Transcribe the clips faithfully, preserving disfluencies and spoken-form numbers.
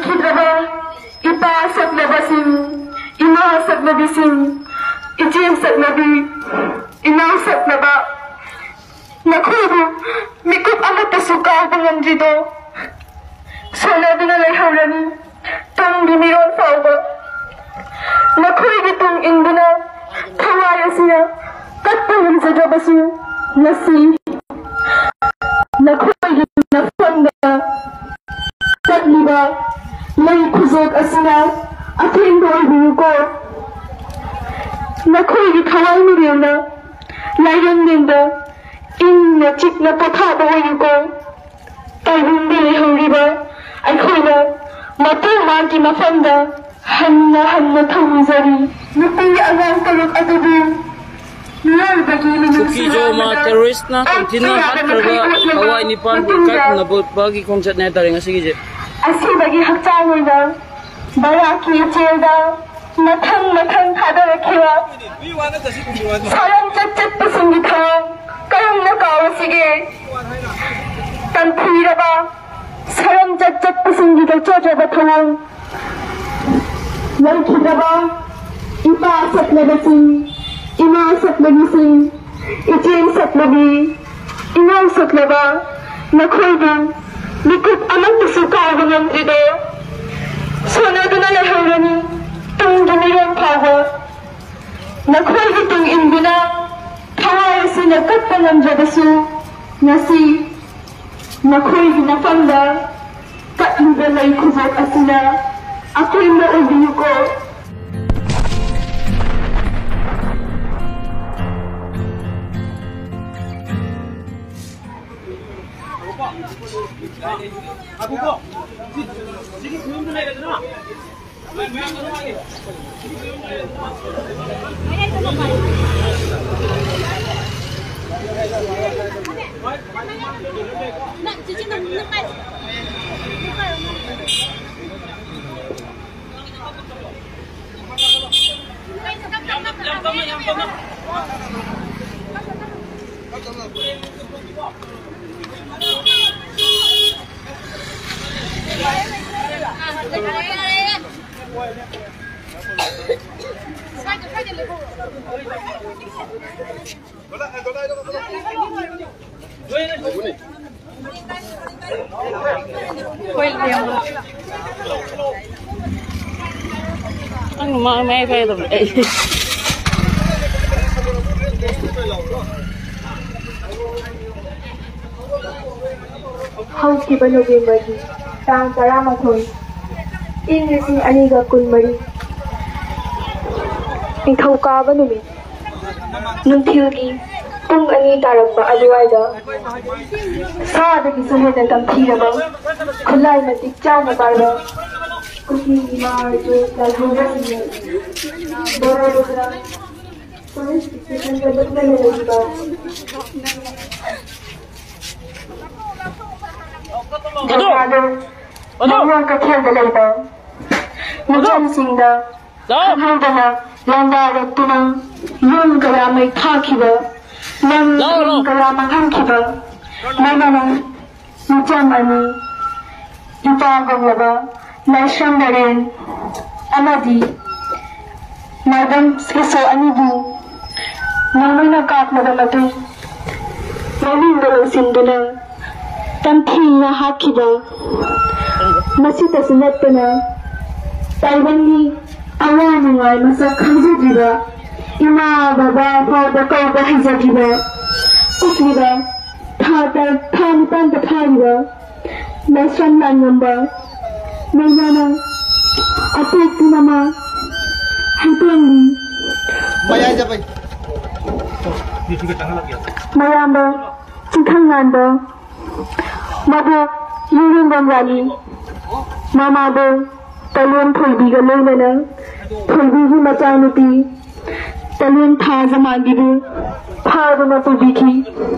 ꯂꯩꯈꯤꯗ꯭ꯔꯕ ꯏꯄꯥ ꯁꯛꯅꯕꯁꯤꯡ, ꯏꯃꯥ ꯁꯛꯅꯕꯤꯁꯤꯡ, ꯏꯆꯦ ꯁꯛꯅꯕꯤ, ꯏꯅꯥꯎ ꯁꯛꯅꯕ, ꯅꯈꯣꯏꯕꯨ ꯃꯤꯀꯨꯞ ꯑꯃꯠꯇꯁꯨ ꯀꯥꯎꯕ ꯉꯝꯗ꯭ꯔꯤꯗꯣ, ꯁꯣꯟꯅꯗꯨꯅ ꯂꯩꯍꯧꯔꯅꯤ ꯇꯨꯡꯒꯤ ꯃꯤꯔꯣꯜ ꯐꯥꯎꯕ꯫ ꯅꯈꯣꯏꯒꯤ ꯇꯨꯡ ꯏꯟꯗꯨꯅ ꯊꯋꯥꯏ ꯑꯁꯤꯅ ꯀꯠꯄ ꯉꯝꯖꯗ꯭ꯔꯕꯁꯨ, ꯉꯁꯤ ꯅꯈꯣꯏꯒꯤ ꯅꯐꯝꯗ ꯆꯠꯂꯤꯕ ꯂꯩ ꯈꯨꯖꯣꯛ ꯑꯁꯤꯅ ꯑꯊꯦꯡꯕ ꯑꯣꯏꯕꯤꯌꯨꯀꯣ꯫ ꯅꯈꯣꯏꯒꯤ ꯊꯋꯥꯏ ꯃꯤꯔꯦꯜꯅ ꯂꯥꯏꯌꯦꯡꯂꯦꯟꯗ ꯏꯪꯅ ꯆꯤꯛꯅ ꯄꯣꯊꯥꯕ ꯑꯣꯏꯌꯨꯀꯣ꯫ ꯇꯥꯏꯕꯪꯗ ꯂꯩꯍꯧꯔꯤꯕ ꯑꯩꯈꯣꯏꯅ ꯃꯄꯨ ꯃꯥꯒꯤ ꯃꯐꯝꯗ ꯍꯟꯅ ꯍꯟꯅ ꯊꯧꯅꯤꯖꯔꯤ꯫ ꯅꯨꯄꯤ ꯑꯉꯥꯡ ꯇꯔꯨꯛ ꯑꯗꯨꯕꯨ ꯃꯤꯑꯣꯏꯕꯒꯤ ꯃꯤꯅꯨꯡꯁꯤ ꯀꯨꯀꯤ ꯖꯣꯃꯥ ꯍꯥꯏꯕꯗ ꯇꯦꯔꯣꯔꯤꯁ꯭ꯠꯅ ꯇꯝꯊꯤꯅ ꯇꯥꯛꯄ ꯌꯥꯗꯅ ꯍꯥꯠꯈ꯭ꯔꯕ ꯃꯩ ꯑꯣꯠꯂꯕ ꯊꯋꯥꯏ ꯅꯤꯄꯥꯟꯕꯨ ꯃꯇꯨꯡꯗ ꯏꯀꯥꯏ ꯈꯨꯝꯅꯕ ꯎꯠꯄꯒꯤ ꯈꯣꯡꯆꯠꯅꯦ ꯍꯥꯏꯇꯥꯔꯦ ꯉꯁꯤꯒꯤꯁꯦ꯫ ꯑꯁꯤꯕꯒꯤ ꯍꯛꯆꯥꯡ ꯑꯣꯏꯅ ꯕꯔꯥꯛꯀꯤ ꯏꯆꯦꯜꯗ ꯃꯊꯪ ꯃꯊꯪ ꯊꯥꯗꯔꯛꯈꯤꯕ ꯁꯥꯔꯝ ꯆꯠ ꯆꯠꯄꯁꯤꯡꯒꯤ ꯊꯧꯔꯥꯡ ꯀꯔꯝꯅ ꯀꯥꯎꯔꯁꯤꯒꯦ? ꯇꯝꯊꯤꯔꯕ ꯁꯥꯔꯝ ꯆꯠ ꯆꯠꯄꯁꯤꯡꯒꯤ ꯂꯩꯆꯠꯇ꯭ꯔꯕ ꯊꯧꯑꯣꯡ, ꯂꯩꯈꯤꯗ꯭ꯔꯕ ꯏꯄꯥ ꯁꯛꯅꯕꯁꯤꯡ, ꯏꯃꯥ ꯁꯛꯅꯕꯤꯁꯤꯡ, ꯏꯆꯦ ꯁꯛꯅꯕꯤ, ꯏꯅꯥꯎ ꯁꯛꯅꯕ, ꯅꯈꯣꯏꯕꯨ ꯃꯤꯀꯨꯞ ꯑꯃꯠꯇꯁꯨ ꯀꯥꯎꯕ ꯉꯝꯗ꯭ꯔꯤꯗꯣ, ꯁꯣꯟꯅꯗꯨꯅ ꯂꯩꯍꯧꯔꯅꯤ ꯇꯨꯡꯒꯤ ꯃꯤꯔꯣꯜ ꯐꯥꯎꯕ꯫ ꯅꯈꯣꯏꯒꯤ ꯇꯨꯡ ꯏꯟꯗꯨꯅ ꯊꯋꯥꯏ ꯑꯁꯤꯅ ꯀꯠꯄ ꯉꯝꯗ꯭ꯔꯕꯁꯨ, ꯉꯁꯤ ꯅꯈꯣꯏꯒꯤ ꯃꯐꯝꯗ ꯀꯠꯂꯤꯕ ꯂꯩ ꯈꯨꯖꯣꯛ ꯑꯁꯤꯅ ꯑꯀꯣꯏꯕ ꯑꯣꯏꯕꯤꯌꯨꯀꯣ꯫ Ang mga may kayo. ꯍꯧꯈꯤꯕ ꯅꯣꯕꯦꯝꯕꯔꯒꯤ ꯇꯥꯡ ꯇꯔꯥꯃꯥꯊꯣꯏ, ꯏꯪ ꯂꯤꯁꯤꯡ ꯑꯅꯤꯒ ꯀꯨꯟꯃꯔꯤ, ꯅꯤꯡꯊꯧꯀꯥꯕ ꯅꯨꯃꯤꯠ, ꯅꯨꯡꯊꯤꯜꯒꯤ ꯄꯨꯡ ꯑꯅꯤ ꯇꯥꯔꯛꯄ ꯑꯗꯨꯋꯥꯏꯗ ꯁꯥꯗꯒꯤꯁꯨ ꯍꯦꯟꯅ ꯇꯝꯊꯤꯔꯕ, ꯈꯨꯠꯂꯥꯏ ꯃꯇꯤꯛ ꯆꯥꯅ ꯄꯥꯏꯕ ꯀꯨꯀꯤ ꯏꯃꯥ ꯑꯗꯨ ꯂꯥꯜꯍꯧꯕꯁꯤꯡꯅ ꯕꯣꯔꯣꯗ ꯄꯨꯂꯤꯁ ꯏꯁꯇꯦꯁꯟꯗ ꯂꯨꯞꯅ ꯂꯩꯔꯤꯕ ꯖꯒꯥꯗꯨ ꯅꯝꯌꯣꯟ ꯀꯩꯊꯦꯜꯗ ꯂꯩꯕ ꯃꯤꯆꯝꯁꯤꯡꯗ ꯈꯪꯍꯧꯗꯅ ꯂꯥꯟꯗꯥꯔꯛꯇꯨꯅ ꯌꯨꯝ ꯀꯌꯥ ꯃꯩ ꯊꯥꯈꯤꯕ, ꯂꯝ ꯂꯥꯛꯑꯣ, ꯂꯥꯛꯑꯣ꯫ ꯀꯌꯥ ꯃꯥꯡꯍꯟꯈꯤꯕ, ꯃꯥꯏꯃꯅ ꯃꯤꯆꯝ ꯑꯅꯤ, ꯏꯄꯥ ꯒꯣꯡꯂꯕ ꯂꯥꯏꯁ꯭ꯔꯝ ꯅꯔꯦꯟ ꯑꯃꯗꯤ ꯃꯥꯏꯕꯝ ꯁꯤꯁꯣ ꯑꯅꯤꯕꯨ ꯅꯣꯡꯃꯩꯅ ꯀꯥꯞꯂꯕ ꯃꯇꯨꯡ ꯃꯅꯨꯡꯗ ꯂꯪꯁꯤꯟꯗꯨꯅ ꯇꯝꯊꯤꯅ ꯍꯥꯠꯈꯤꯕ꯫ ꯃꯁꯤꯇꯁꯨ ꯅꯠꯇꯅ ꯇꯥꯏꯕꯪꯒꯤ ꯑꯋꯥ ꯅꯨꯡꯉꯥꯏ ꯃꯁꯛ ꯈꯪꯖꯗ꯭ꯔꯤꯕ, ꯏꯃꯥ ꯕꯕꯥ ꯐꯥꯎꯕ ꯀꯧꯕ ꯍꯩꯖꯗ꯭ꯔꯤꯕ, ꯄꯤꯛꯂꯤꯕ ꯊꯥ ꯇꯔꯨꯛ, ꯊꯥ ꯅꯤꯄꯥꯟꯗ ꯐꯥꯔꯤꯕ ꯂꯥꯏꯁ꯭ꯔꯝ ꯂꯥꯟꯉꯝꯕ ꯃꯩꯅꯥꯅ ꯑꯄꯣꯛꯄꯤ ꯃꯃꯥ ꯍꯩꯇꯣꯟꯕꯤ ꯃꯌꯥꯏꯗ ꯐꯩ꯫ ꯃꯌꯥꯝꯕ ꯆꯤꯡꯈꯪ ꯉꯥꯟꯕ ꯃꯕꯣꯛ ꯌꯨꯝꯂꯣꯡꯕꯝ ꯔꯥꯅꯤ, ꯃꯃꯥꯕꯣꯛ ꯇꯂꯦꯟ ꯊꯣꯏꯕꯤꯒ ꯂꯣꯏꯅꯅ ꯊꯣꯏꯕꯤꯒꯤ ꯃꯆꯥꯅꯨꯄꯤ ꯇꯂꯦꯟ ꯊꯥꯖꯃꯥꯟꯕꯤꯕꯨ ꯐꯥꯗꯨꯅ ꯄꯨꯕꯤꯈꯤ꯫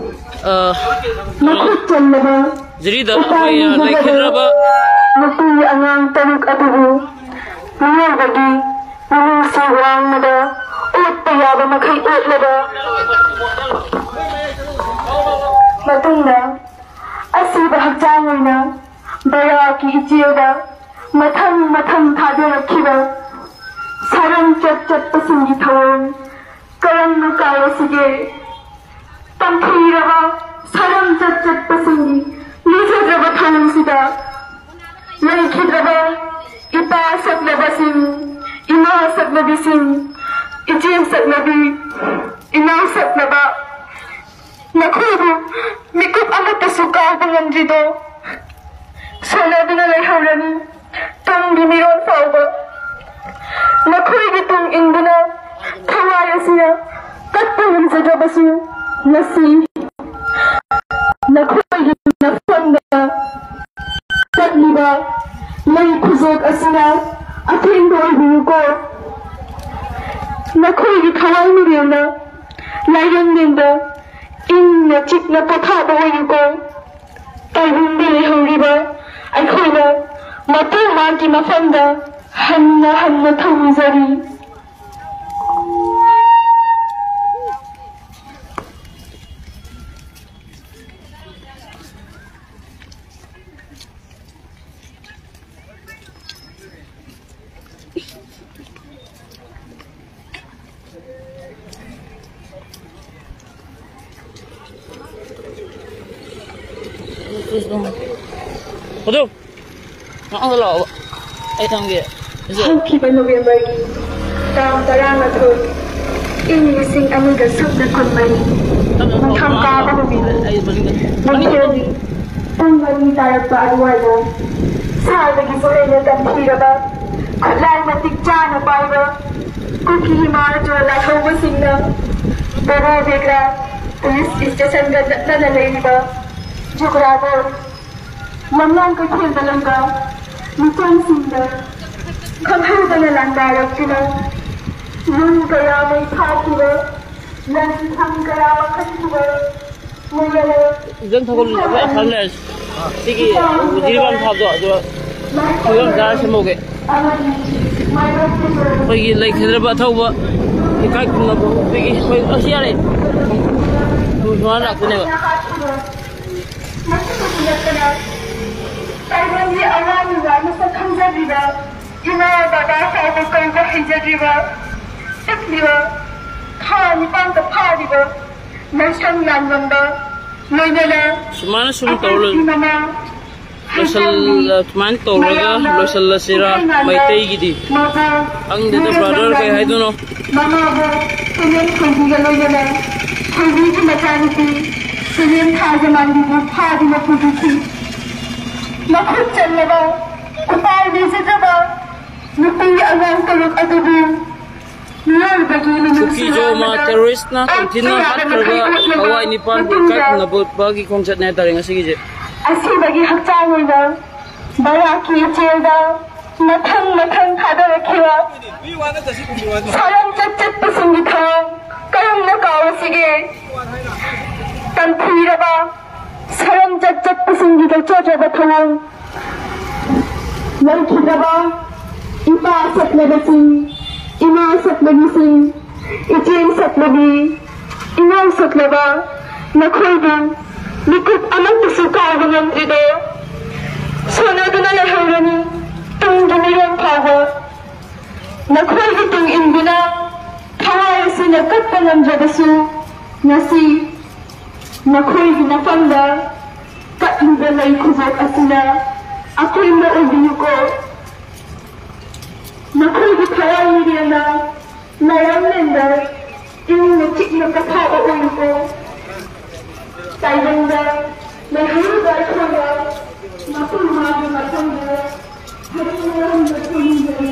ꯑ, ꯃꯈꯨꯠ ꯆꯜꯂꯕ ꯖꯤꯔꯤꯗ ꯎꯄꯥꯏ ꯑꯩꯈꯣꯏ, ꯑ, ꯂꯩꯖꯗꯕ ꯂꯩꯈꯤꯗ꯭ꯔꯕ ꯅꯨꯄꯤ ꯑꯉꯥꯡ ꯇꯔꯨꯛ ꯑꯗꯨꯕꯨ ꯃꯤꯑꯣꯏꯕꯒꯤ ꯃꯤꯅꯨꯡꯁꯤ ꯋꯥꯡꯃꯗ ꯑꯣꯠꯄ ꯌꯥꯕ ꯃꯈꯩ ꯑꯣꯠꯂꯕ ꯃꯇꯨꯡꯗ ꯑꯁꯤꯕ ꯍꯛꯆꯥꯡ ꯑꯣꯏꯅ ꯕꯔꯥꯛꯀꯤ ꯏꯆꯦꯜꯗ ꯃꯊꯪ ꯃꯊꯪ ꯊꯥꯗꯔꯛꯈꯤꯕ ꯁꯥꯔꯝ ꯆꯠ ꯆꯠꯄꯁꯤꯡꯒꯤ ꯊꯧꯑꯣꯡ ꯀꯔꯝꯅ ꯀꯥꯏꯔꯁꯤꯒꯦ? ꯇꯝꯊꯤꯔꯕ ꯁꯥꯔꯝ ꯆꯠ ꯆꯠꯄꯁꯤꯡꯒꯤ ꯂꯨꯖꯗ꯭ꯔꯕ ꯊꯧꯔꯝꯁꯤꯗ ꯂꯩꯈꯤꯗ꯭ꯔꯕ ꯏꯄꯥ ꯁꯛꯅꯕꯁꯤꯡ, ꯏꯃꯥ ꯁꯛꯅꯕꯤꯁꯤꯡ, ꯏꯆꯦ ꯁꯛꯅꯕꯤ, ꯏꯅꯥꯎ ꯁꯛꯅꯕ, ꯅꯈꯣꯏꯕꯨ ꯃꯤꯀꯨꯞ ꯑꯃꯠꯇꯁꯨ ꯀꯥꯎꯕ ꯉꯝꯗ꯭ꯔꯤꯗꯣ ꯁꯣꯟꯅꯗꯨꯅ ꯂꯩꯍꯧꯔꯅꯤ꯫ ꯇꯨꯡꯒꯤ ꯃꯤꯔꯣꯜ ꯐꯥꯎꯕ ꯅꯈꯣꯏꯒꯤ ꯇꯨꯡ ꯏꯟꯗꯨꯅ ꯊꯋꯥꯏ ꯑꯁꯤꯅ ꯀꯠꯄ ꯉꯝꯖꯗ꯭ꯔꯕꯁꯨ, ꯉꯁꯤ ꯅꯈꯣꯏꯒꯤ ꯅꯐꯝꯗ ꯆꯠꯂꯤꯕ ꯃꯩ ꯈꯨꯖꯣꯛ ꯑꯁꯤꯅ ꯑꯊꯦꯡꯕ ꯑꯣꯏꯕꯤꯌꯨꯀꯣ꯫ ꯅꯈꯣꯏꯒꯤ ꯊꯋꯥꯏ ꯃꯤꯔꯦꯜꯅ ꯂꯥꯏꯔꯪꯂꯦꯟꯗ ꯏꯪꯅ ꯆꯤꯛꯅ ꯄꯣꯊꯥꯕ ꯑꯣꯏꯌꯨꯀꯣ꯫ ꯇꯥꯏꯕꯪꯗ ꯂꯩꯍꯧꯔꯤꯕ ꯑꯩꯈꯣꯏꯅ ꯃꯄꯨ ꯃꯥꯒꯤ ꯃꯐꯝꯗ ꯍꯟꯅ ꯍꯟꯅ ꯊꯧꯅꯤꯖꯔꯤ꯫ ꯑꯗꯨ ꯉꯥꯛꯇ ꯂꯥꯛꯑꯣꯕ꯫ ꯑꯩ ꯊꯝꯒꯦ꯫ ꯍꯧꯈꯤꯕ ꯅꯣꯕꯦꯝꯕꯔꯒꯤ ꯇꯥꯡ ꯇꯔꯥꯃꯥꯊꯣꯏ, ꯏꯪ ꯂꯤꯁꯤꯡ ꯑꯅꯤꯒ ꯁꯨꯞꯅ ꯀꯨꯟꯃꯔꯤ, ꯅꯤꯡꯊꯝ ꯀꯥꯕ ꯅꯨꯃꯤꯠꯅꯤ꯫ ꯅꯨꯡꯊꯤꯜꯒꯤ ꯄꯨꯡ ꯃꯔꯤ ꯇꯥꯔꯛꯄ ꯑꯗꯨꯋꯥꯏꯗ ꯁꯥꯗꯒꯤꯁꯨ ꯍꯦꯟꯅ ꯇꯝꯊꯤꯔꯕ, ꯈꯨꯠꯂꯥꯏ ꯃꯇꯤꯛ ꯆꯥꯅ ꯄꯥꯏꯕ ꯀꯨꯀꯤ ꯍꯤꯃꯥꯆꯜ ꯂꯥꯏꯍꯧꯕꯁꯤꯡꯅ ꯕꯣꯔꯣ ꯕꯦꯒ꯭ꯔꯥ ꯄꯨꯂꯤꯁ ꯁ꯭ꯇꯦꯁꯟꯒ ꯅꯛꯅꯅ ꯂꯩꯔꯤꯕ ꯖꯨꯒ꯭ꯔꯥꯒꯣꯜ ꯂꯝꯂꯣꯡ ꯀꯩꯊꯦꯜꯗ ꯂꯩꯕ ꯃꯤꯆꯝꯁꯤꯡꯗ ꯈꯪꯍꯧꯗꯅ ꯂꯥꯟꯗꯥꯔꯛꯇꯨꯅ ꯌꯨꯝ ꯀꯌꯥ ꯃꯩ ꯊꯥꯈꯤꯕ, ꯂꯟ ꯊꯨꯝ ꯀꯌꯥ ꯃꯥꯡꯍꯟꯈꯤꯕ, ꯏꯆꯟ ꯊꯧꯒꯜ ꯑꯩꯈꯣꯏ ꯑꯁꯥꯝ ꯂꯩꯔꯁꯤ꯫ ꯁꯤꯒꯤ ꯖꯤꯔꯤꯕꯥꯝ ꯊꯥꯕꯗꯣ ꯑꯗꯨ ꯐꯤꯕꯝ ꯆꯥꯔ ꯁꯦꯝꯍꯧꯒꯦ꯫ ꯑꯩꯈꯣꯏꯒꯤ ꯂꯩꯈꯤꯗ꯭ꯔꯕ ꯑꯊꯧꯕ ꯏꯀꯥꯏ ꯈꯨꯝꯅꯕ ꯑꯩꯈꯣꯏꯒꯤ ꯑꯩꯈꯣꯏ ꯑꯁꯤ ꯌꯥꯔꯦ꯫ ꯁꯨꯃꯥꯏꯅ ꯂꯥꯛꯇꯣꯏꯅꯦꯕ꯫ ꯇꯥꯏꯕꯪꯒꯤ ꯑꯋꯥ ꯅꯨꯡꯉꯥꯏ ꯃꯁꯛ ꯈꯪꯖꯗ꯭ꯔꯤꯕ, ꯏꯃꯥ ꯕꯕꯥ ꯐꯥꯎꯕ ꯀꯧꯕ ꯍꯩꯖꯗ꯭ꯔꯤꯕ, ꯄꯤꯛꯂꯤꯕ ꯊꯥ ꯅꯤꯄꯥꯟꯗ ꯐꯥꯔꯤꯕ ꯅꯦꯜꯁꯟ ꯂꯥꯟꯕꯝꯕ ꯂꯣꯏꯅꯅ ꯁꯨꯃꯥꯏꯅ ꯁꯨꯝ ꯇꯧꯔ ꯑꯩꯈꯣꯏꯒꯤ ꯃꯃꯥ ꯂꯣꯏꯁꯜꯂ-, ꯁꯨꯃꯥꯏꯅ ꯇꯧꯔꯒ ꯃꯌꯥꯝꯅ ꯂꯣꯏꯁꯜꯂꯁꯤꯔꯥ? ꯏꯁꯩ ꯉꯥꯡꯅ ꯃꯩꯇꯩꯒꯤꯗꯤ ꯃꯕꯨ ꯈꯪꯗꯦꯗ, ꯅꯣꯏꯅ brother, ꯀꯩ ꯍꯥꯏꯗꯣꯏꯅꯣ? ꯃꯃꯥꯕꯨ ꯁꯣꯂꯦꯝ ꯊꯣꯏꯕꯤꯒ ꯂꯣꯏꯅꯅ ꯊꯣꯏꯕꯤꯒꯤ ꯃꯆꯥꯅꯨꯄꯤ ꯁꯣꯂꯦꯝ ꯊꯥꯖꯃꯥꯟꯕꯤꯕꯨ ꯐꯥꯗꯨꯅ ꯄꯨꯕꯤꯈꯤ꯫ ꯃꯈꯨꯠ ꯆꯜꯂꯕ ꯎꯄꯥꯏ ꯂꯩꯖꯗ꯭ꯔꯕ ꯅꯨꯄꯤ ꯑꯉꯥꯡ ꯇꯔꯨꯛ ꯑꯗꯨꯕꯨ ꯃꯤꯑꯣꯏꯕꯒꯤ ꯃꯤꯅꯨꯡꯁꯤ ꯀꯨꯀꯤ ꯖꯣꯃꯥ ꯍꯥꯏꯕꯗ terroristꯅ ꯇꯝꯊꯤꯅ ꯍꯥꯠꯈ꯭ꯔꯕ ꯂꯋꯥꯏ ꯅꯤꯄꯥꯟꯕꯨ ꯏꯀꯥꯏ ꯈꯨꯝꯅꯕ ꯎꯠꯄꯒꯤ ꯈꯣꯡꯆꯠꯅꯦ ꯍꯥꯏꯇꯥꯔꯦ ꯉꯁꯤꯒꯤꯁꯦ꯫ ꯑꯁꯤꯕꯒꯤ ꯍꯛꯆꯥꯡ ꯑꯣꯏꯅ ꯕꯔꯥꯛꯀꯤ ꯏꯆꯦꯜꯗ ꯃꯊꯪ ꯃꯊꯪ ꯊꯥꯗꯔꯛꯈꯤꯕ ꯁꯔꯝ ꯆꯠ ꯆꯠꯄꯁꯤꯡꯒꯤ ꯊꯧꯑꯣꯡ ꯀꯔꯝꯅ ꯀꯥꯎꯔꯁꯤꯒꯦ? ꯇꯝꯊꯤꯔꯕ ꯁꯔꯝ ꯆꯠ ꯆꯠꯄꯁꯤꯡꯒꯤ ꯂꯩꯆꯠꯔꯕ ꯊꯧꯑꯣꯡ ꯂꯩꯈꯤꯗ꯭ꯔꯕ ꯏꯄꯥ ꯁꯛꯂꯕꯁꯤꯡ, ꯏꯃꯥ ꯁꯛꯂꯕꯤꯁꯤꯡ, ꯏꯆꯦꯜ ꯁꯛꯂꯕꯤ, ꯏꯅꯥꯎ ꯁꯛꯂꯕ ꯅꯈꯣꯏꯕꯨ ꯃꯤꯀꯨꯞ ꯑꯃꯠꯇꯁꯨ ꯀꯥꯎꯕ ꯉꯝꯗ꯭ꯔꯤꯗꯣ꯫ ꯁꯣꯟꯅꯗꯨꯅ ꯂꯩꯍꯧꯔꯅꯤ ꯇꯨꯡꯒꯤ ꯃꯤꯔꯣꯜ ꯐꯥꯎꯕ꯫ ꯅꯈꯣꯏꯒꯤ ꯇꯨꯡ ꯏꯟꯗꯨꯅ ꯊꯋꯥꯏ ꯑꯁꯤꯅ ꯀꯠꯄ ꯉꯝꯗ꯭ꯔꯕꯁꯨ, ꯉꯁꯤ ꯅꯈꯣꯏꯒꯤ ꯃꯐꯝꯗ ꯀꯠꯂꯤꯕ ꯂꯩ ꯈꯨꯕꯣꯛ ꯑꯁꯤꯅ ꯑꯀꯣꯏꯕ ꯑꯣꯏꯕꯤꯌꯨꯀꯣ꯫ ꯅꯈꯣꯏꯒꯤ ꯊꯋꯥꯏ ꯃꯤꯔꯦꯜꯅ ꯃꯌꯥꯝ ꯂꯦꯟꯗ ꯏꯪꯅ ꯆꯤꯛꯅ ꯄꯣꯊꯥꯕ ꯑꯣꯏꯌꯨꯀꯣ꯫ ꯇꯥꯏꯕꯪꯗ ꯂꯩꯍꯧꯔꯤꯕ ꯑꯩꯈꯣꯏꯅ ꯃꯄꯨ ꯃꯥꯒꯤ ꯃꯐꯝꯗ ꯍꯔꯥꯎ ꯍꯔꯥꯎꯅ ꯐꯝꯃꯤꯟꯅꯔꯤ꯫